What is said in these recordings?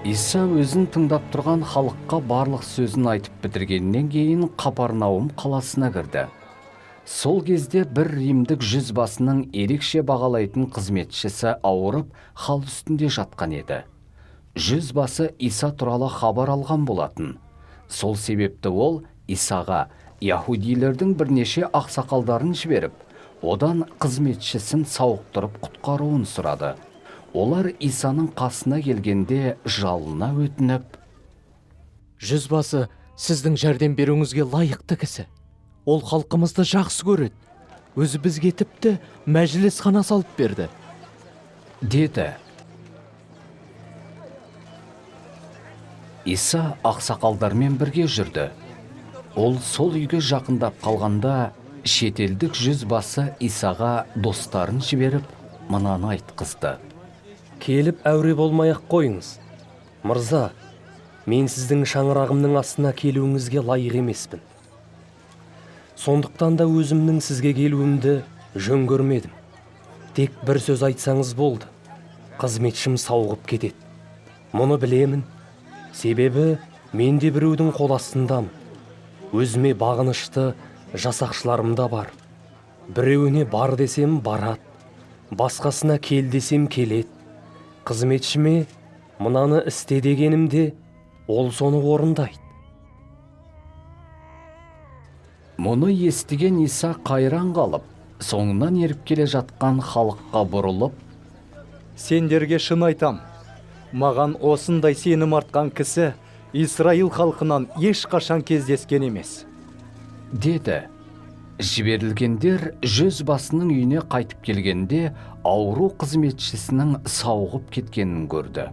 Иса өзін тыңдап тұрған халыққа барлық сөзін айтып бітіргеннен кейін Қапарнауым қаласына кірді. Сол кезде бір римдік жүзбасының ерекше бағалайтын қызметшісі ауырып, хал үстінде жатқан еді. Жүзбасы Иса туралы хабар алған болатын. Сол себепті ол Исаға яһудилердің бірнеше ақсақалдарын жіберіп, одан қызметшісін сауықтырып құтқаруын сұрады. Олар Исаның қасына келгенде жалына өтініп: Жүзбасы сіздің жәрдем беруіңізге лайықты кісі. Ол халқымызды жақсы көреді. Өзі бізге тіпті мәжілісхана салып берді, деді. Иса ақсақалдармен бірге жүрді. Ол сол үйге жақындап қалғанда, шетелдік жүзбасы Исаға достарын жіберіп, мынаны айтқызды: Келіп әуре болмай-ақ қойыңыз. Мырза, мен сіздің шаңырағымның астына келуіңізге лайық емеспін. Сондықтан да өзімнің сізге келуімді жөн көрмедім. Тек бір сөз айтсаңыз болды, қызметшім сауығып кетеді. Мұны білемін, себебі мен де біреудің қол астындамын. Өзіме бағынышты жасақшыларым да бар. Біреуіне бар десем барады, басқасына кел десем келеді. Қызметшіме мынаны істе дегенімде, ол соны орындайды. Мұны естіген Иса қайран қалып, соңынан еріп келе жатқан халыққа бұрылып: Сендерге шын айтам, маған осындай сенім артқан кісі Исраил халқынан ешқашан кездескен емес, деді. Жіберілгендер жүзбасының үйіне қайтып келгенде, ауру қызметшісінің сауығып кеткенін көрді.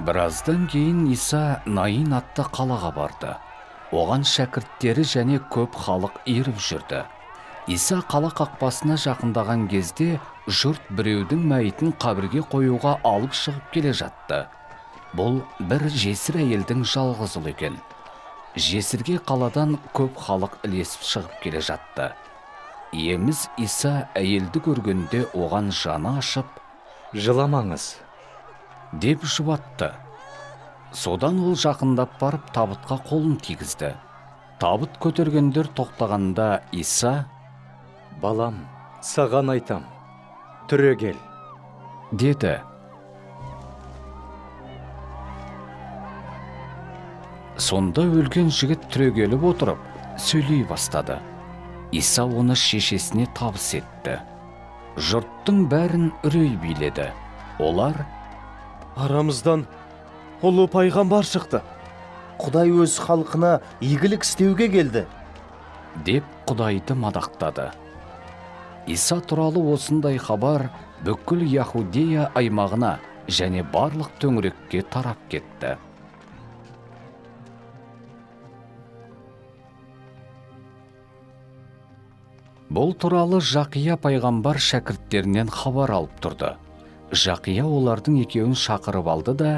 Біраздан кейін Иса Наин атты қалаға барды. Оған шәкірттері және көп халық еріп жүрді. Иса қала қақпасына жақындаған кезде, жұрт біреудің мәйітін қабірге қоюға алып шығып келе жатты. Бұл бір жесір әйелдің жалғыз ұлы екен. Жесірге қаладан көп халық ілесіп шығып келе жатты. Иеміз Иса әйелді көргенде оған жаны ашып: Жыламаңыз, деп жұбатты. Содан ол жақындап барып табытқа қолын тигізді. Табыт көтергендер тоқтағанда Иса: Балам, саған айтам, түрегел, деді. Сонда өлген жігіт түрегеліп отырып, сөйлей бастады. Иса оны шешесіне табыс етті. Жұрттың бәрін үрей биледі. Олар: Арамыздан ұлы пайғамбар шықты. Құдай өз халқына игілік істеуге келді, деп Құдайды мадақтады. Иса туралы осындай хабар бүкіл Яһудея аймағына және барлық төңірекке тарап кетті. Бұл туралы Жақия пайғамбар шәкірттерінен хабар алып тұрды. Жақия олардың екеуін шақырып алды да,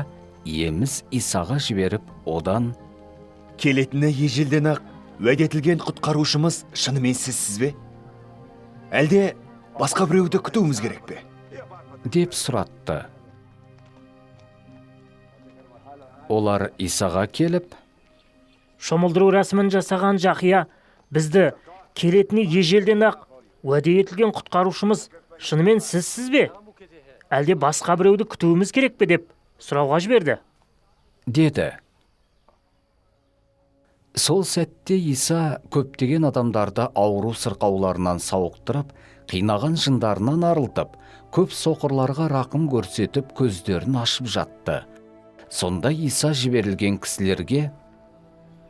Иеміз Исаға жіберіп, одан: Келетіні ежелден ақ уәде етілген құтқарушымыз шынымен сізсіз бе? Әлде басқа біреуді күтуіміз керек пе? деп сұратты. Олар Исаға келіп: Шомылдыру рәсімін жасаған Жақия бізді келетіні ежелден ақ уәде етілген құтқарушымыз шынымен сізсіз бе? Әлде басқа біреуді күтуіміз керек пе деп сұрауға жіберді, деді. Сол сәтте Иса көптеген адамдарды ауру сырқауларынан сауықтырып, қинаған жындарынан арылтып, көп соқырларға рақым көрсетіп, көздерін ашып жатты. Сонда Иса жіберілген кісілерге: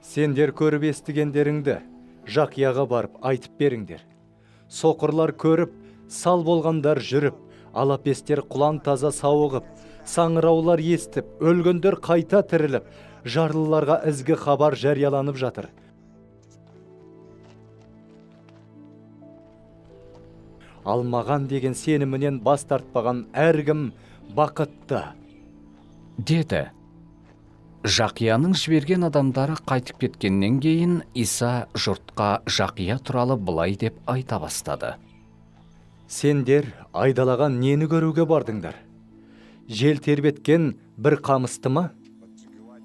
Сендер көріп естігендеріңді Жақияға барып айтып беріңдер. Соқырлар көріп, сал болғандар жүріп, алапестер құлан таза сауығып, саңыраулар естіп, өлгендер қайта тіріліп, жарлыларға ізгі хабар жарияланып жатыр. Ал маған деген сенімінен бас тартпаған әркім бақытты, деді. Жақияның жіберген адамдары қайтып кеткеннен кейін Иса жұртқа Жақия туралы былай деп айта бастады. Сендер айдалаған нені көруге бардыңдар? Жел тербеткен бір қамысты ма?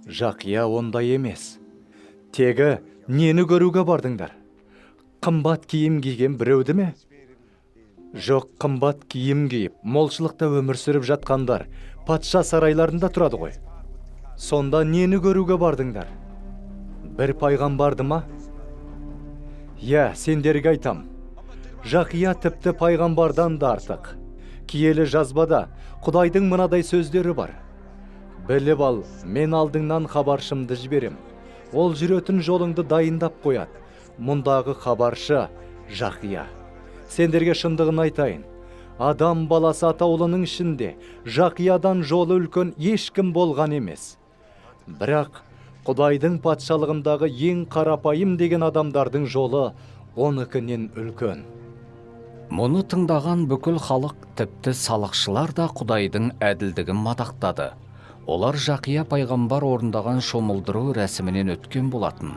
Жақия ондай емес. Тегі нені көруге бардыңдар? Қымбат киім киген біреуді ме? Жоқ, қымбат киім киіп, молшылықта өмір сүріп жатқандар патша сарайларында тұрады ғой. Сонда нені көруге бардыңдар? Бір пайғамбарды ма? Иә, сендерге айтам. Жақия тіпті пайғамбардан да артық. Киелі жазбада Құдайдың мынадай сөздері бар. Біліп ал, мен алдыңнан хабаршымды жіберем. Ол жүретін жолыңды дайындап қояды. Мұндағы хабаршы Жақия. Сендерге шындығын айтайын. Адам баласы атаулының ішінде Жақиядан жолы үлкен ешкім болған емес. Бірақ Құдайдың патшалығындағы ең қарапайым деген адамдардың жолы оныкінен үлкен. Мұны тыңдаған бүкіл халық, тіпті салықшылар да Құдайдың әділдігін мадақтады. Олар Жақия пайғамбар орындаған шомылдыру рәсімінен өткен болатын.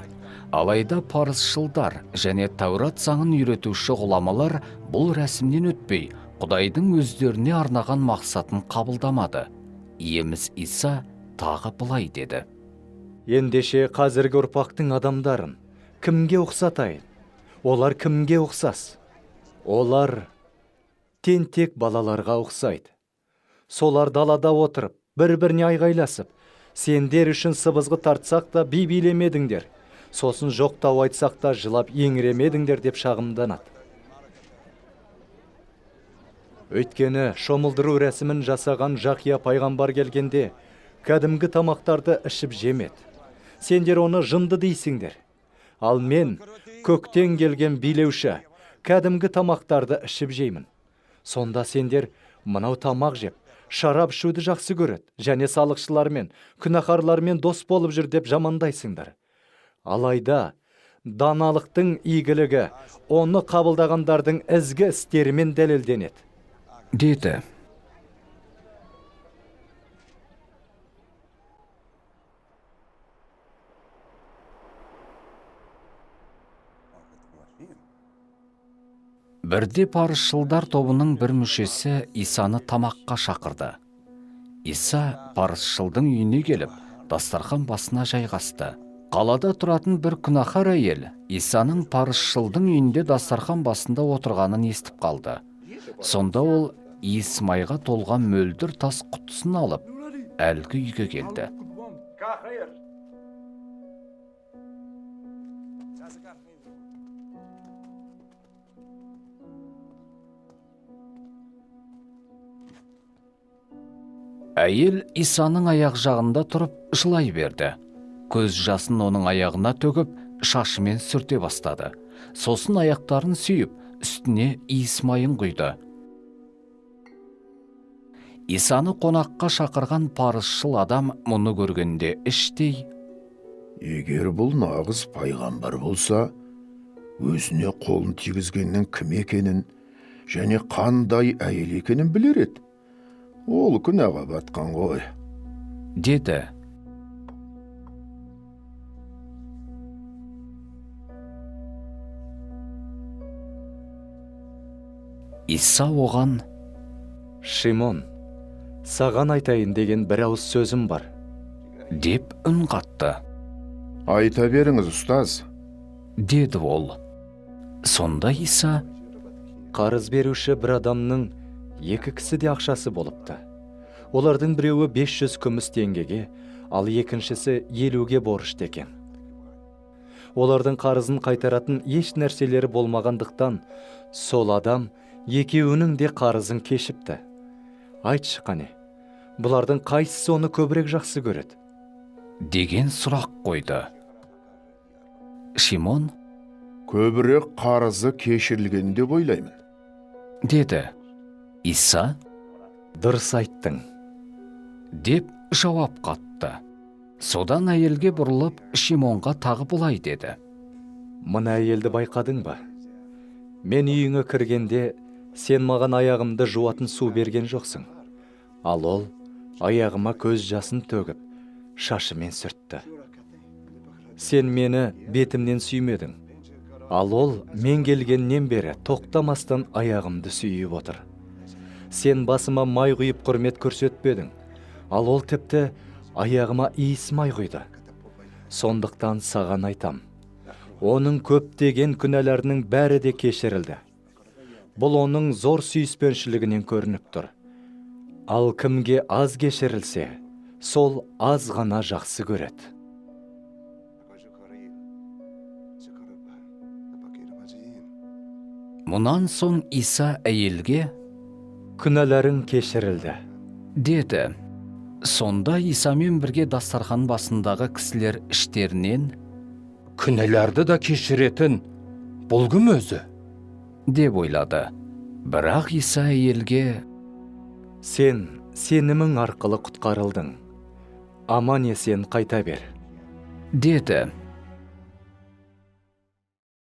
Алайда парызшылдар және Таурат заңын үйретуші ғұламалар бұл рәсімнен өтпей, Құдайдың өздеріне арнаған мақсатын қабылдамады. Иеміз Иса тағы былай деді. Ендеше қазіргі ұрпақтың адамдарын кімге ұқсатайын? Олар кімге ұқсас? Олар тентек балаларға ұқсайды. Солар далада отырып, бір-біріне айғайласып, сендер үшін сыбызғы тартсақ та би билемедіңдер, сосын жоқтау айтсақ та жылап еңіремедіңдер деп шағымданады. Өйткені шомылдыру рәсімін жасаған Жақия пайғамбар келгенде, кәдімгі тамақтарды ішіп жемеді. Сендер оны жынды дейсіңдер. Ал мен көктен келген билеуші, кәдімгі тамақтарды ішіп жеймін. Сонда сендер мынау тамақ жеп, шарап ішуді жақсы көреді, және салықшылармен, күнәһарлармен дос болып жүр деп жамандайсыңдар. Алайда даналықтың игілігі оны қабылдағандардың ізгі істерімен дәлелденеді, деді. Бірде парызшылдар тобының бір мүшесі Исаны тамаққа шақырды. Иса парызшылдың үйіне келіп, дастархан басына жайғасты. Қалада тұратын бір күнәһар әйел Исаның парызшылдың үйінде дастархан басында отырғанын естіп қалды. Сонда ол иіс майға толған мөлдір тас құтысын алып, әлгі үйге келді. Әйел Исаның аяқ жағында тұрып жылай берді. Көз жасын оның аяғына төгіп, шашымен сүрте бастады. Сосын аяқтарын сүйіп, үстіне иіс майын құйды. Исаны қонаққа шақырған парызшыл адам мұны көргенде іштей: Егер бұл нағыз пайғамбар болса, өзіне қолын тигізгеннің кім екенін және қандай әйел екенін білер еді. Ол күнәға батқан ғой, деді. Иса оған: Шимон, саған айтайын деген бір ауыз сөзім бар, деп үн қатты. Айта беріңіз, ұстаз, деді ол. Сонда Иса: Қарыз беруші бір адамның екі кісіде ақшасы болыпты. Олардың біреуі 500 күміс теңгеге, ал екіншісі 50-ге борышты екен. Олардың қарызын қайтаратын еш нәрселері болмағандықтан, сол адам екеуінің де қарызын кешіпті. Айтшы қане, бұлардың қайсысы оны көбірек жақсы көреді? Деген сұрақ қойды. Шимон: Көбірек қарызы кешірілген деп ойлаймын, деді. Иса: Дұрыс айттың, деп жауап қатты. Содан әйелге бұрылып, Шимонға тағы былай деді: Мына әйелді байқадың ба? Мен үйіңе кіргенде сен маған аяғымды жуатын су берген жоқсың. Ал ол аяғыма көз жасын төгіп, шашымен сүртті. Сен мені бетімнен сүймедің, ал ол мен келгеннен бері тоқтамастан аяғымды сүйіп отыр. Сен басыма май құйып құрмет көрсетпедің, ал ол тіпті аяғыма иіс май құйды. Сондықтан саған айтам, оның көптеген күнәларының бәрі де кешірілді. Бұл оның зор сүйіспеншілігінен көрініп тұр. Ал кімге аз кешірілсе, сол аз ғана жақсы көреді. Мұнан соң Иса әйелге: Күнәларың кешірілді, деді. Сонда Исамен бірге дастархан басындағы кісілер іштерінен: Күнәларды да кешіретін бұл кім өзі? деп ойлады. Бірақ Иса әйелге: Сен сенімің арқылы құтқарылдың. Аман есен қайта бер, деді.